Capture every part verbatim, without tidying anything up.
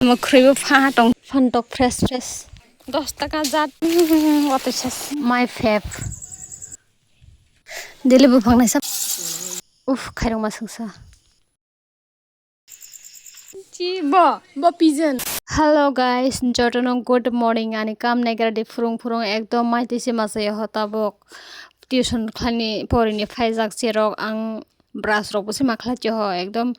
Mwkhwrwi bo pha tong. Phantok fresh fresh. Dos taka jat. Watwi ses. My fave. Daily buphang naisa. Uff, khairokma sungsa. Chi bo, bo pigeon. Hello guys, jotono good morning. Ani kam naigra de phurung phurung ekdom mai twi se masa yaho tabok. Tuition khlaini porini phaijak cherok ang brush rok bo se ma khlai tiho ekdom,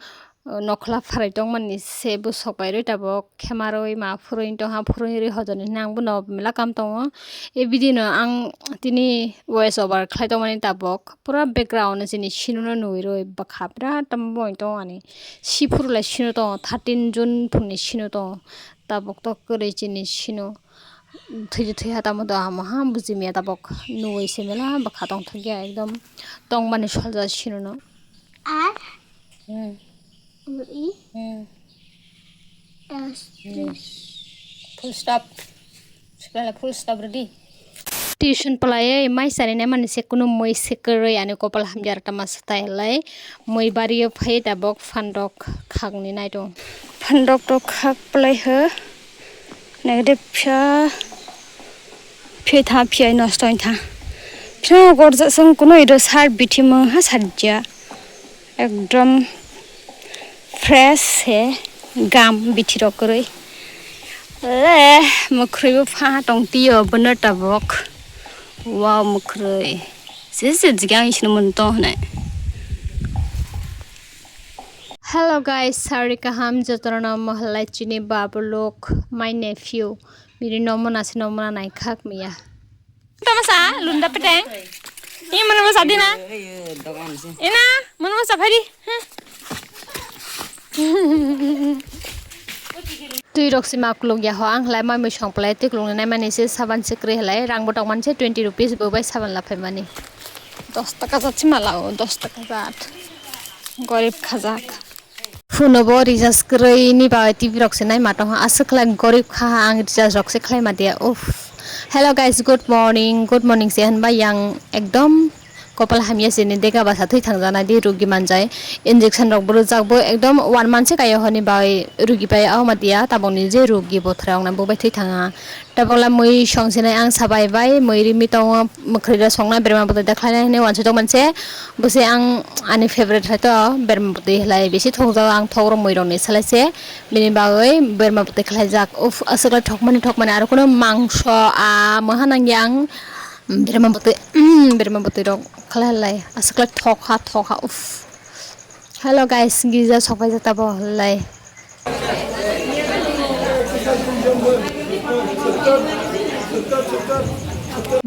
uh, nokhla pharai tongmani se bwsok bai rwi tabok khemarwi ma phurwi tongha phurwi rwi hodoni hwnwi ang bono mela kam tongo. E video no ang tini voice over khlai tongmani tabok. Pura background chini sino no nugwi rwi bwkha birat tamo bo tong ani. Siphuru lai sino tongo, thirteen June phungni sino tongo. Tabuk tok kwrwi chini sino. Thwi thwi ha tamo do amo ha buji miya tabuk. Nugwi se mela bwkha tong thok ya ekdom tong mani solja sino no. R Hmm. U E Hmm. S T. Full stop. Sekolah full stop ready. Tuition palaiwi mai sari nai mani se kunu mui se kwrwi ani kopal hamya rwtama swtai lai mui bario phai tabok phandok khakni nai tongo. Phandok to khak palai ho nai de pha phi tha phi ai nosto tha pha gorja song kunu ido sar bithi mung ha sajya. Ekdom fresh se gam bithi rok kwrwi. Le, mwkhwrwi bo pha tong tio bono tabok. Wow, mwkhwrwi. Se se jigang isini mun tong hwnai. Hello guys, sari kaham jotono mohallai chini babu lok, my nephew. Bini nomona se nomona nai khak miya. Tama sa lunda peteng. Ini mana masa dina? Ina, mana masa phari? Twi rok si ma kuluk ya ho ang lai mai mui song plai twi kuluk nai mani se saban se kri lai rang bo tong man se twenty rupees bo bai saban la phai mani. Dos taka jat si ma lao, dos taka jat. Gorib khajak. Phone bo recharge kwrwi ni bagwi T V rok se naima tongkha, aswk khlai gorib kha ang recharge rok se khlaima de, uff. Hello guys, good morning, good morning se hwnba yang ekdom kopal hamya se ni dega basa thwi thangjaknai di rugi manjai, injection rok bo rwjak bo ekdom one month se kaiyo hwnwi bagwi rugi pai auma tiya tabok ni je rugi bo thwrai wngnai bo bai thwi thanga. Tabokla mui songsinai ang sabai bai, mui rimi tongo, mwkhwrwi rok songna berma bwtwi da khlainai hinwi uansukjak manse. Bwse ang ani favorite hai to berma bwtwi halai bisi thokjago, ang thok rok mui rok ni salai se, bini bagwi berma bwtwi khlaijak. Uff, aswk lai thokmani thokmani aro kuno mangso a moha nangya ang berma bwtwi, berma bwtwi rok khlai halai aswk lai thokha thokha uff. Hello guys, girja sokpaijak tabok lai.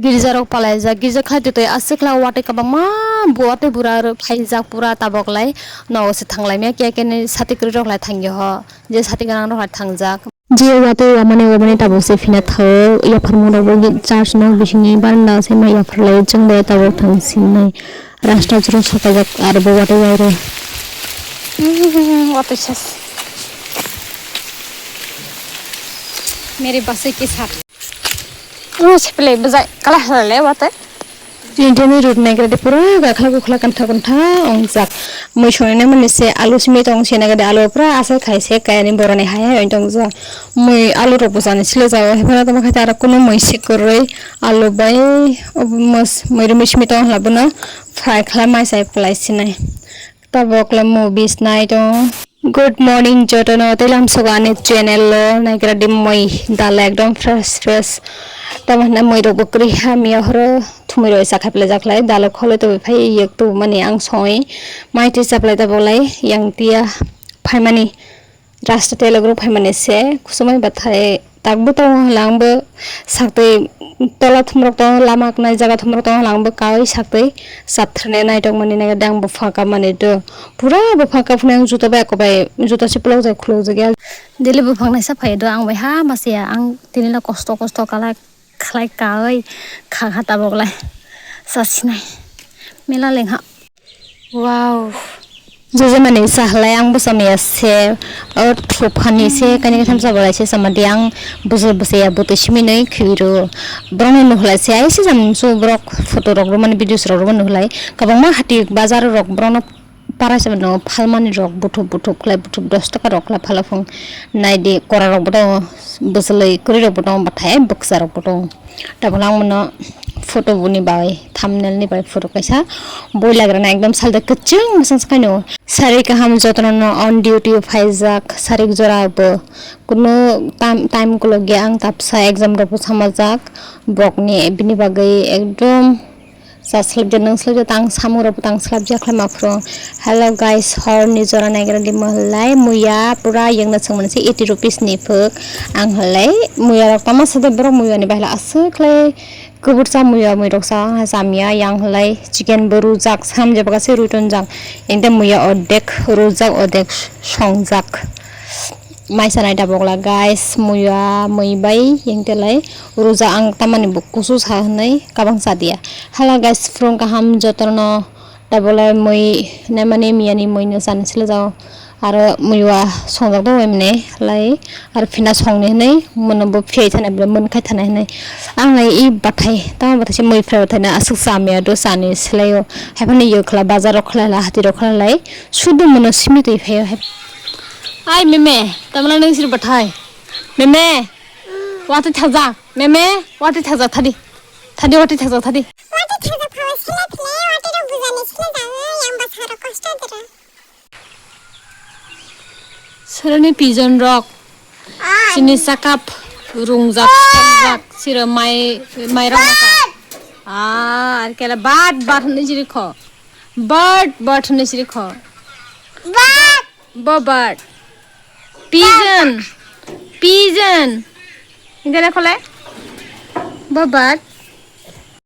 Girja rok palaijak, girja khlai twi twi aswk khlai watwi kwbangma bu watwi bura rok phaijak pura tabok lai. Nogo se thang lai maya kiya khe ni sati kwrwi rok lai thang ya ho, je sati gwnang rok lai thangjak. Je watwi wamani wamani tabuk se phina thaio, yapharmung rok bo church nok bisingni baranda se ma yaphar lai, chwng bai tabuk thang sinai rasta chwrwng sakajak aro bo watwi wairwi. Hmm, watwi ses. Mere basi ke saath. Oh, se pele bajai kala halale watwi. Chini ruk naigra de pura gakhla gukhla kantha kuntha ongjak. Mui sonai nai mani se alu simi tong se naigra de alu pura asai khai se kaya ni borani hai hai tongjak. Mui alu rok bo chani sile jago, hephano tamo khe aro kunu mui se kwrwi alu bai mui rimi simi tong hwla bono fry khlai mai sai pwlai sinai. Tabok le movies nai tongo. Good morning jotono, tei lamsogo ani channel o naigra di mui dal ekdom fresh fresh. Tamo hwnna mui rok bo kwrwi hamya horo thumui rok cha khai pelaijak lai dalo kholoi tongwi phai yek tubumani ang songwi mai twi chaplai tabok lai yang tia phaimani rasta telok rok phaimani se kusumai bathai. Tak bwtang o hwnla ang bo saktwi tola thumrok tongo, lama knai jaga thumrok tongo, hwnla ang bo kaui saktwi chatharnai naitokmani naiga de ang bupha kapmani do. Pura bupha kapnai ang juta bai kobai juta se pulokjak khulokjak ya. Daily buphang naisa phai do ang bai ha masiya ang tini la kosto kosto kala khlai kaui khakha tabok lai sasinai mela lengha. Wow. Jejemani sahalai ang bwsa maya se, o thuphani se, kaini katham sa bolai se, sama di ang bwsa bwsa ya bwtwi simi nai khwi ro. Borokno nuhlai se, ai se jam su borok photo rok romani, videos rok romani nuhlai. Kwbangma hati bazar rok borokno Para se no phalmani rok buthup buthup khlai, buthup dos taka rok khlai phala phung. Naidi kora rok bo tongo, bwswlwi kwrwi rok bo tongo, bathai bwkcha rok bo tongo. Tabuk ang bono photo boni bai, thumbnail ni bai photo kaisa boi lagrana ekdom salde kwchwng bwsang sakai no. Sari kaham jotono no on duty o phaijak, sarik jora bo kuno tam-, time kolok ya, ang tapsa exam rok bo samajak, bokni bini bagwi ekdom Sa slipja nung slipja tang samung rok tang slapja khlai ma phuru. Hello guys, hor ni jora naigra di mo hlai muya pura yang na sung manse eighty rupees ni phuk. Ang hlai muya rok tama sa de borok muya ni bahla aswk khlai kubur cha muya mui rok sa ha samya yang hlai chicken bo rujak sam je baka se ruiton jak. Yang de muya odek rujak odek songjak. Mai sanai da bokla guys, muya mui bai yang telai ruja ang tamani bo kusu sa hwnwi kabang sa dia. Hala guys, phrung kaham jotono da bokla mui naimani miyani mui no sani sila jao. Aro muiwa songjak do mane lai aro phina songni hwnwi mono bo phiyai thana bole mon khai thana hwnwi ang lai i bathai tamo bathai se mui phrai bathai na aswk chamya do sani silaio. Haiphano yo khla bazar rok khla la hati rok khla lai sudu mono simi twi phaio. Ai meme, tamla nung sir bathai. Meme, wati thaja. Meme, wati thaja thadi. Thadi wati thaja thadi. Wati thaja phawa sila thile, wati rok bujani sila jaga, yang basara kosto dira. Serani pigeon rok. Ai. Sini sakap rungjak, sanjak, sira mai, mai rok naka. Ah, ar kela bat, bat hwnwi siri kho. Bird, bird hwnwi siri kho. Bird. Bo bird. Pigeon. Pigeon. Hingke le khole? Bo bird.